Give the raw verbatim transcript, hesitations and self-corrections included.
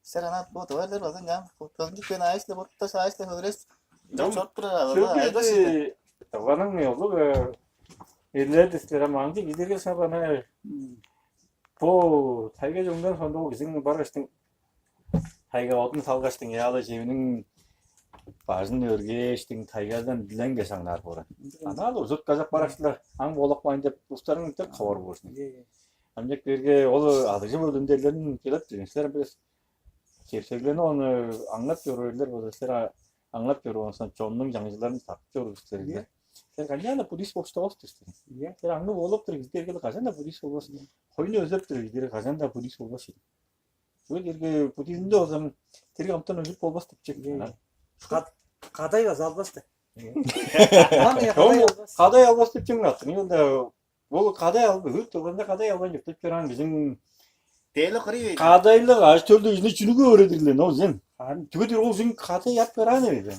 Сер ана бо товарлар база ням тозунчу көн аайышла ботташ аайышла хөөрес. Дом чорт турар сөкү алла. Эди товарның олуг эрлер дистер ам аңчы кидерге сабана бо тайга жоңдан сонда ол кизиң баргаштың тайга одун салгаштың яалы жебиниң бажын өргээштиң тайгадан диленге саңнаар бора. Ана ол узут казак бараштылар аң болок байн деп устарың деп хабар болушун. Амжак берге ол алыжы бөлүндерлерин келип жүрген силер бир кепсеглени ону аңнап чоруур эрлер болза силер аңнап чоруур онсон чоннуң жаңчыларын сактып чоруур силер. Силер канчаан буддист болуп чыдавас силер. Силер аңныг болуп тур силер кажан да буддист болбас. Хойну өзеп тур силер кажан да буддист болбас. Бу дирге буддизмде болзам дирге амтан өзүп болбас деп чек. Кадай база албас да. Кадай албас деп чек аттың. Ол кадай албы ыр турганда кадай албайн чурттап чораан биздин Дээли кырый бейт. Кадайлык аш төлдү изине чүнүгү өөредирлен ол сен. Түгү дир ол сен кадай ап бераан эве.